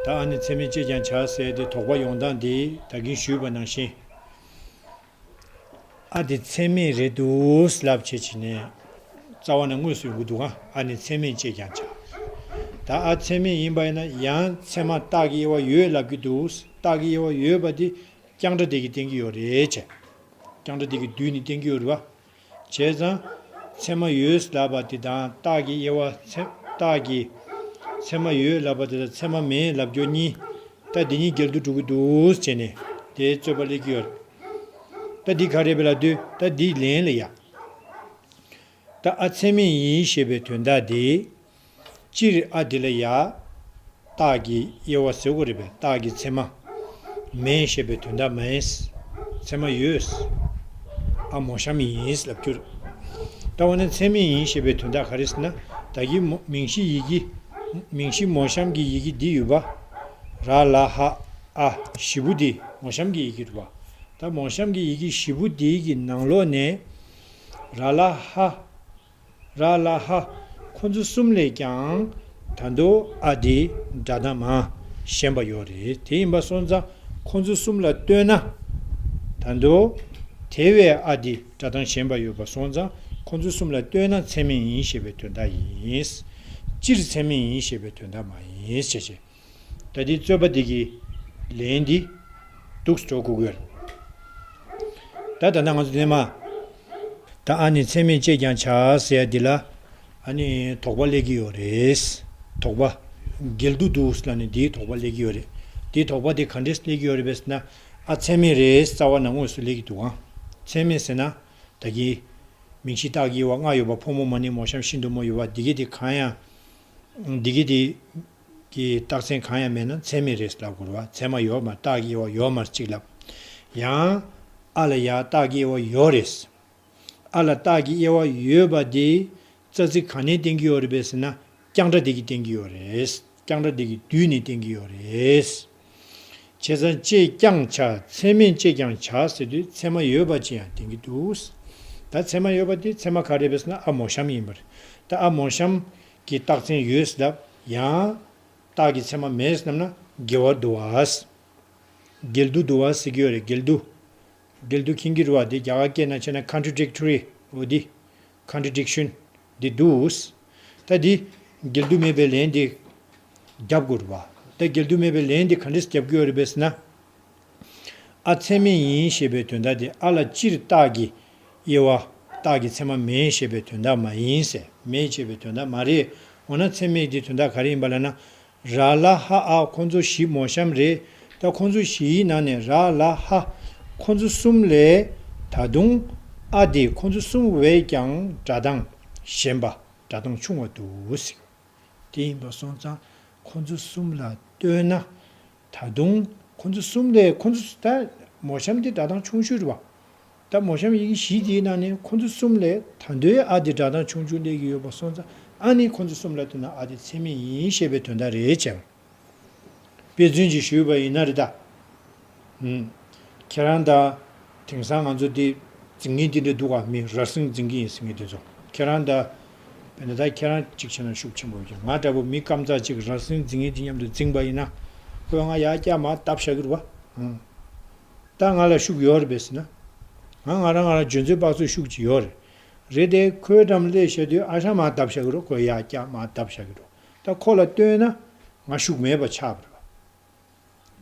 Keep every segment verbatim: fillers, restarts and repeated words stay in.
ད་ཨ་ནི་ཚད་མས་དཔྱད་ཀྱང་བྱ་ཟེར་དེ་དོགས་པ་ཡོང་སྟངས་དེ་ད་གིན་ཞུས་པ་ནང་བཞིན། ཨ་དེ་ཚད་མས་རེད་འདུག་ལབ་བྱས་བྱས་ནས། རྩ་བ་ནས་དངོས་སུ་ཡོང་གི་འདུག་ག་ཨ་ནི་ཚད་མས་དཔྱད་ཀྱང་བྱ། ད་ཨ་ཚད་མས་ཡིན་པ་ཡིན་ན་ཡང་ཚད་མ་རྟགས་ཀྱི་དབྱེ་བ་ཡོད་ལབ་ཀྱི་འདུག་རྟགས་ཀྱི་དབྱེ་བ་ཡོད་པ་དེ་རྐྱང་སྒྲ་དེ་གིས་བསྟན་གྱི་ཡོད་རེད་བྱས། རྐྱང་སྒྲ་དེ་གིས་བསྡུས་ནས་བསྟན་གྱི་ཡོད་རེད་བ། བྱས་ཙང་། ཚད་མ་ཡོད་ལབ་པ་དེ་དང་རྟགས་ཀྱི་དབྱེ་བ་ཚད་རྟགས་ཀྱི། ཚད་མ་ཡོད་ལབ་པ་དེ་དང་ཚད་མ་མེད་ལབ་རྒྱུ་གཉིས། ད་འདི་གཉིས་འགལ་འདུ་འགྲོ་གི་འདུག་བྱས་ནས་དེའི་རྩོད་པ་སླེབས་ཀྱི་ཡོད་རེད། ད་འདི་ག་རེ་རེད་ལབ་དུས་ད་འདིའི་ལན་ལ་ཡ། ད་ཨ་ཚད་མས་ཡིན་ཞེས་པའི་དོན་དག་དེ། སྤྱིར་ཨ་འདི་ལ་ཡ། རྟགས་ཀྱི་དབྱེ་བ་ཟེར་དགོས་རེད་པས། རྟགས་ཀྱི་ཚད་མ། མེད་ཞེས་པའི་དོན་དག་མ་ཡིན། ཚད་མ་ཡོད། ཨ་མོ་གཤམ་ཡིན་ལབ་རྒྱུ་རེད། ད་འོ་ན་ཚད་མས་ཡིན་ཞེས་པའི་དོན་དག་ག་རེ་ཟེར་ན། ད་གིན་མོ་མིང་གཞི་ཡི་གེ་མིང་གཞི་མོ་གཤམ་གྱི་ཡི་གེ་འདི་ཡོད་པ། ར་ལ་ཧ་ཨ་བཞི་པོ་འདི་མོ་གཤམ་གྱི་ཡི་གེ་རེད་པ། ད་མོ་གཤམ་གྱི་ཡི་གེ་བཞི་པོ་འདི་གི་ནང་ལོགས་ནས། ར་ལ་ཧ། ར་ལ་ཧ། ཁོ་ཚོ་གསུམ་ལས་ཀྱང་། ད་དུང་ཨ་འདི་སྒྲ་གདངས་མ་ཞན་པ་ཡོད་རེད། དེ་ཡིན་པ་སོང་ཙང་ཁོ་ཚོ་གསུམ་ལ་ལྟོས་ན། ད་དུང་དེ་བས་ཨ་འདི་སྒྲ་གདངས་ཞན་པ་ཡོད་པ་སོང་ཙང་ཁོ་ཚོ་གསུམ་ལ་ལྟོས་ན་ཚད་མས་ཡིན་ཞེས་པའི་དོན་དག་ཡིན། སྤྱིར་ཚད་མས་ཡིན་ཞེས་པའི་དོན་དག་མ་ཡིན་ཞེས་བྱས། ད་འདི་རྩོད་པ་འདི་གི་ལན་འདི་འདུག་སེ་འགྲོ་དགོས་ཀྱི་ཡོད་རེད། ད་ད་ལྟ་ང་ཚོ་ནས་མ། ད་ཨ་ནི་ཚད་མས་དཔྱད་ཀྱང་བྱ་ཟེར་ཡ་འདི་ལ། ཨ་ནི་དོགས་པ་སླེབས་ཀྱི་ཡོད་རེད། དོགས་པ། འགལ་འདུ་འདུག་ལབ་ནས་འདིའི་དོགས་པ་སླེབས་ཀྱི་ཡོད་རེད། འདིའི་དོགས་པ་འདི་ག་འདྲས་སླེབས་ཀྱི་ཡོད་རེད་པས་ཟེར་ན། ཨ་ཚད་མས་རེད་རྩ་བ་ནས་དངོས་སུ་སླེབས་ཀྱི་འདུག་ཨང་། ཚད་མས་ཟེར་ན། ད་གིན། མིང་གཞི་རྟགས་ཀྱི་དབྱེ་བ་ལྔ་ཡོད་པ་ཕོ་མོ་མ་ནིང་མོ་གཤམ་ཤིན་ཏུ་མོ་ཡོད་པ་འདི་གི་དེ་གང་ཡང་། འདི་གི་དེ། གི་རྟགས་མཚན་གང་ཡང་མེད་ན་ཚད་མས་རེད་ལབ་དགོས་རེད་བ། ཚད་མ་ཡོད་མ་རྟགས་ཀྱི་དབྱེ་བ་ཡོད་མ་རེད་ཅིག་ལབ། ཡང་། ཨ་ལ་ཡ་རྟགས་ཀྱི་དབྱེ་བ་ཡོད་རེད། ཨ་ལ་རྟགས་ཀྱི་དབྱེ་བ་ཡོད་པ་དེ། རྩ་ཚིག་ག་ནས་བསྟན་གྱི་ཡོད་རེད་པས་ཟེར་ན། རྐྱང་སྒྲ་དེ་གིས་བསྟན་གྱི་ཡོད་རེད། རྐྱང་སྒྲ་དེ་གིས་བསྡུས་ནས་བསྟན་གྱི་ཡོད་རེད། བྱས་ཙང་དཔྱད་ཀྱང་བྱ། ཚད་མས་དཔྱད་ཀྱང་བྱ་ཟེར་དུས་ཚད་མ་ཡོད་པ་ཅིག་ཡང་བསྟན་གྱི་འདུག་ད་ཚད་མ་ཡོད་པ་དེ་ཚད་མ་ག་རེ་རེད་ཟེར་ན་ཨ་མོ་གཤམ་ཡིན་པ་རེད། ད་ཨ་མོ་གཤམ་གྱི་རྟགས་མཚན་ཡོད་ཟེར་ལབ་ཡང་། རྟགས་ཀྱི་ཚད་མ་མེད་ཟེར་ལབ་ན་འགལ་བ་འདུག་བ། འགལ་འདུ་འདུག་བ་ཟེར་གྱི་ཡོད་རེད། འགལ་འདུ། འགལ་འདུ་མཁྱེན་གྱི་རེད་བ། དེ་རྒྱ་གར་སྐད་ནང་བྱས་ན་contradictory འོ་དེ། contradiction འདི་འདུག་ད་འདི། འགལ་འདུ་མེད་པའི་ལན་འདི། རྒྱབ་དགོས་རེད་བ། ད་འགལ་འདུ་མེད་པའི་ལན་འདི་ག་འདྲས་རྒྱབ་དགོས་རེད་པས་ཟེར་ན། ཨ་ཚད་མས་ཡིན་ཞེས་པའི་དོན་དག་དེ་ཨ་ལ་སྤྱིར་རྟགས་ཀྱི་དབྱེ་བ། རྟགས་ཀྱི་ཚད་མ་མེད་ཞེས་པའི་དོན་དག་མ་ཡིན་ཟེར། མེད་ཅེས་པའི་དོན་དག་མ་རེད། འོ་ན་ཚད་མས་འདི་དོན་དག་ག་རེ་ཡིན་པ་ལབ་ན། ར་ལ་ཧ་ཨ་ཁོ་ཚོ་བཞི་མོ་གཤམ་རེད། ད་ཁོ་ཚོ་བཞིའི་ནང་ནས་ར་ལ་ཧ་ཁོ་ཚོ་གསུམ་ལས་ད་དུང་ཨ་དེ་ཁོ་ཚོ་གསུམ་བས་ཀྱང་སྒྲ་གདངས་ཞན་པ་སྒྲ་གདངས་ཆུང་བ་འདུག་ཟེར། དེ་ཡིན་པ་སོང་ཙང་ཁོ་ཚོ་གསུམ་ལ་ལྟོས་ན། ད་དུང་ཁོ་ཚོ་གསུམ་ལས་ཁོ་ཚོ་ད་མོ་གཤམ་དེ་སྒྲ་གདངས་ཆུང་ཤོས་རེད་བ། ད་མོ་གཤམ་ཡི་གེ་བཞི་དེའི་ནང་ནས་ཁོ་ཚོ་གསུམ་ལས་ད་དུང་ཨ་དེ་སྒྲ་གདངས་ཆུང་ཆུང་སླེབས་ཀྱི་ཡོད་པ་སོང་ཙང་ཨ་ནི་ཁོ་ཚོ་གསུམ་ལ་ལྟོས་ན་ཨ་དེ་ཚད་མས་ཡིན་ཞེས་པའི་དོན་དག་རེད་ཅེས། དཔེ་མཚོན་ཅིག་ཞུས་པ་ཡིན་ན་རེད་ད། ཨུམ། ཁྱེད་རང་ད། དེང་སང་ང་ཚོ་འདི། འཛིང་མཁན་འདི་འདྲ་འདུག་ག་མི་ར་སྲིང་འཛིང་གི་ཡིན་ཟེར་མཁན་དེ་ཚོ། ཁྱེད་རང་ད། དཔེར་ན་ད་ཁྱེད་རང་གཅིག་བྱས་ན་ཤུགས་ཆེན་པོ་ཡོད་ཀྱང་ང་འདྲ་པོ་མི་སྐམ་ཚག་ཅིག་ར་སྲིང་འཛིང་མཁན་དེ་མཉམ་དུ་འཛིང་པ་ཡིན་ན། ཁོས་ང་ཡར་བཀྱག་མར་བརྡབ་བཞག་གི་རེད་བ། ཨུམ། ད་ང་ལ་ཤུགས་ཡོད་རེད་པས་ཟེར་ན། ང་ང་རང་ང་རང་འཇོན་ཚོད་དཔག་ཚོད་ཤུགས་ཅིག་ཡོད་རེད། རེད་དེ་ཁོའི་འགྲམ་སླེབས་བཞག་དུས་ཨ་ཧྲ་མར་བརྡབ་བཞག་གི་རེད། ཁོས་ཡར་བཀྱག་མར་བརྡབ་བཞག་གི་རེད། ད་ཁོ་ལ་ལྟོས་ན་ང་ཤུགས་མེད་པ་ཆགས་པ་རེད་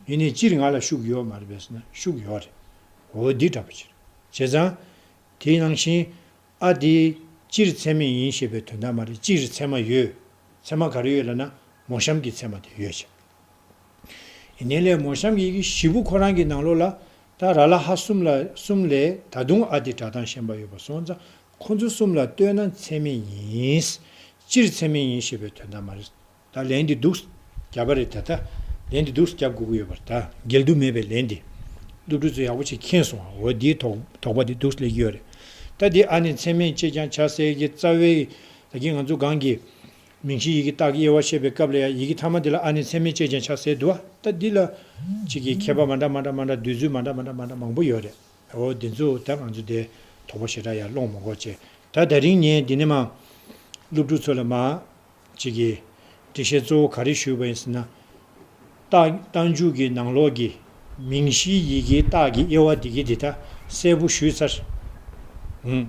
བ། ཡིན་ནའི་སྤྱིར་ང་ལ་ཤུགས་ཡོད་མ་རེད་པས་ཟེར་ན་ཤུགས་ཡོད་རེད། འོ་འདི་འདྲ་པོ་ཅིག་རེད། བྱས་ཙང་། དེ་ནང་བཞིན་ཨ་དེ་སྤྱིར་ཚད་མས་ཡིན་ཞེས་པའི་དོན་དག་མ་རེད། སྤྱིར་ཚད་མ་ཡོད། ཚད་མ་ག་རེ་ཡོད་ལབ་ན་མོ་གཤམ་གྱི་ཚད་མ་དེ་ཡོད་ཅིག་ཡིན་ནའི་ལས་མོ་གཤམ་གྱི་ཡི་གེ་བཞི་པོ་ཁོ་རང་གི་ནང་ལོགས་ལ་ད་ར་ལ་ཧ་གསུམ་ལ་གསུམ་ལས་ད་དུང་ཨ་དེ་སྒྲ་གདངས་ཞན་པ་ཡོད་པ་སོང་ཙང་ཁོ་ཚོ་གསུམ་ལ་ལྟོས་ན་ཚད་མས་ཡིན། སྤྱིར་ཚད་མས་ཡིན་ཞེས་པའི་དོན་དག་མ་རེད། ད་ལན་འདི་འདུག་སེ་བརྒྱབ་པ་རེད། ད་ལྟ་ལན་འདི་འདུག་སེ་བརྒྱབ་དགོས་ཀྱི་ཡོད་པ་རེད། ད་འགལ་འདུ་མེད་པའི་ལན་འདི་སློབ་ཕྲུག་ཚོས་ཡག་པོ་ཅིག་མཁྱེན་སོང་བ། འོ་འདིའི་དོགས་དོགས་པ་འདི་འདུག་སེ་སླེབས་ཀྱི་ཡོད་རེད། ད་འདི་ཨ་ནི་ཚད་མས་དཔྱད་ཀྱང་བྱ་ཟེར་གྱི་རྩ་བའི་ད་གིན་ང་ཚོ་གོང་གི་མིང་གཞི་ཡི་གེ་རྟགས་ཀྱི་དབྱེ་བ་བཤད་པའི་སྐབས་ལ་ཡང་ཡི་གེ་ཐ་མ་འདི་ལ་ཨ་ནི་ཚད་མས་དཔྱད་ཀྱང་བྱ་ཟེར་འདུག་བ། ད་འདི་ལ་གཅིག་གི་མཁས་པ་མ་འདྲ་མ་འདྲ་མ་འདྲ་འདོད་ཚུལ་མ་འདྲ་མ་འདྲ་མ་འདྲ་མང་པོ་ཡོད་རེད། འོ་འདི་ཚོ་ད་ང་ཚོ་དེ་དོགས་པ་ཞེ་དྲག་ཡང་སློང་མི་དགོས་བྱས། ད་དེ་རིང་ངས་འདི་ནས་མར་སློབ་ཕྲུག་ཚོ་ལ་མར་གཅིག་གི་འགྲེལ་བཤད་གཙོ་བོ་ག་རེ་ཞུས་པ་ཡིན་ཟེར་ན། རྟགས་རྟགས་འཇུག་གི་ནང་ལོགས་ཀྱི་མིང་གཞིའི་ཡི་གེའི་རྟགས་ཀྱི་དབྱེ་བ་འདི་གི་འདི་ད་གསལ་པོ་ཞུས་ཚར། ཨུམ།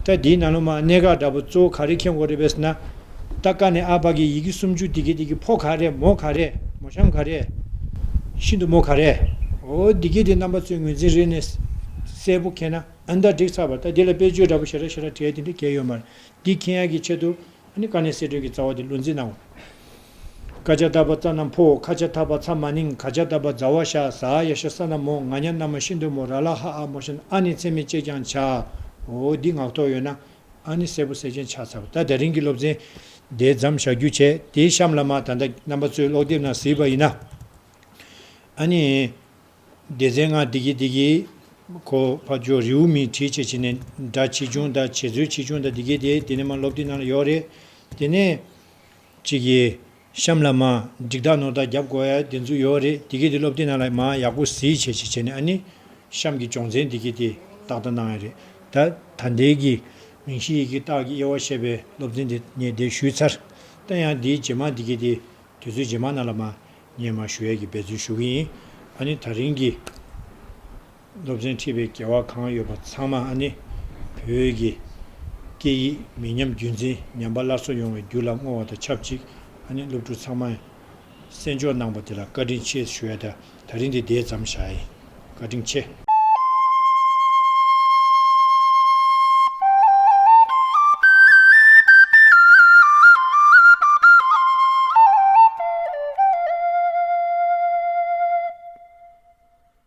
ད་འདིའི་ནང་ལོགས་མ་གནད་འགག་འདྲ་པོ་གཙོ་བོ་ག་རེ་མཁྱེན་དགོས་རེད་པས་ན། ད་ཀ་ནས་ཨ་བར་གྱི་ཡི་གེ་སུམ་ཅུ་འདི་གི་འདི་གི་ཕོ་ག་རེ་མོ་ག་རེ་མོ་གཤམ་ག་རེ། ཤིན་ཏུ་མོ་ག་རེ། འོ་འདི་གི་འདི་རྣམ་པ་ཚོས་ངོས་འཛིན་རེ་ནས་གསལ་པོ་མཁྱེན་ན་ཨ་ནི་ད་འགྲིག་ཚར་བ། ད་འདི་ལ་དཔེ་བརྗོད་འདྲ་པོ་ཞེ་དྲག་ཞེ་དྲག་བྲིས་ཡ་དེ་འདྲ་གལ་ཡོད་མ་རེད། འདི་མཁྱེན་ཡ་གི་ཆེད་དུ། ཨ་ནི་དཀའ་གནད་གསལ་སྒྲོན་གྱི་རྩ་བ་དེ་བློ་འཛིན་གནང་། ཀ་ཇ་བཏགས་པ་ཙ་ན་ཕོ། ཁ་ཇ་བཏགས་པ་ཚ་མ་ནིང་། ག་ཇ་བཏགས་པ་ཛ་བ་ཞ། ཟ་ཡ་ཤ་ས་ན་མོ། ང་ཉ་ན་མ་ཤིན་ཏུ་མོ། ར་ལ་ཧ་འ་མོ་ཤན། ཨ་ནི་ཚད་མེད་ཅེས་ཀྱང་བྱ། འོ་འདི་ངག་ཐོག་ཡོད་ན་ཨ་ནི་གསལ་པོ་གསལ་རྐྱང་ཆགས་ཚར་བ། ད་དེ་རིང་གི་སློབ་ཚན་དེ་མཚམས་བཞག་རྒྱུ་བྱས། དེའི་གཤམ་ལ་མ་ད་ལྟ་རྣམ་པ་ཚོའི་ཀློག་དེབ་ནང་གཟིགས་པ་ཡིན་ན། ཨ་ནི། སྡེ་ཚན་ལྔ་འདི་གི་འདི་གི་ཁོ་ཕ་ཇོ་རེའུ་མིག་བྲིས་བྱས་བྱས་ནས་སྒྲ་ཆེ་ཆུང་དང་བྱེད་ཚུལ་ཆེ་ཆུང་དང་འདི་གི་དེ་དེ་ནས་མ་སློབ་དེབ་ནང་ལ་ཡོད་རེད། དེ་ནས་གཅིག་གི་གཤམ་ལ་མ་འགྲིག་དག་ནོར་དག་རྒྱབ་དགོས་ཡ་དེ་ཚོ་ཡོད་རེད། འདི་གི་དེ་སློབ་དེབ་ནང་ལ་མ་ཡག་པོ་གཟིགས་བྱས་བྱས་བྱས་ནས་ཨ་ནི་གཤམ་གྱི་སྦྱོང་ཚན་འདི་གི་དེ་ཏག་ཏག་གནང་ཡ་རེད། ད་ད་ལྟའི་གི་མིང་གཞི་ཡི་གེ་རྟགས་ཀྱི་དབྱེ་བ་བཤད་པའི་སློབ་ཚན་དེ་ངས་དེ་ཞུས་ཚར། ད་ཡང་འདིའི་རྗེས་མ་འདི་གི་དེ། དུས་ཚོད་རྗེས་མ་ནང་ལ་མ་ངས་མ་ཞུ་ཡས་ཀྱི་འབད་བརྩོན་ཞུ་གི་ཡིན། ཨ་ནི་ད་རིང་གི་སློབ་ཚན་ཁྲིད་པའི་དགེ་བ་གང་ཡོད་པ་ཚང་མ་ཨ་ནི་བོད་ཀྱི་སྐད་ཡིག་མི་ཉམས་རྒྱུན་འཛིན་ཉམས་པ་སླར་གསོ་ཡོང་བའི་རྒྱུ་ལ་བསྔོ་བ་དང་ཆབས་ཅིག་ཨ་ནི་སློབ་ཕྲུག་ཚང་མ་གསན་འཇོག་གནང་བ་དེ་ལ་བཀའ་དྲིན་ཆེ་ཞུ་ཡ་དང་ད་རིང་འདི་དེ་ཙམ་བཞག་ཡིན། བཀའ་དྲིན་ཆེ།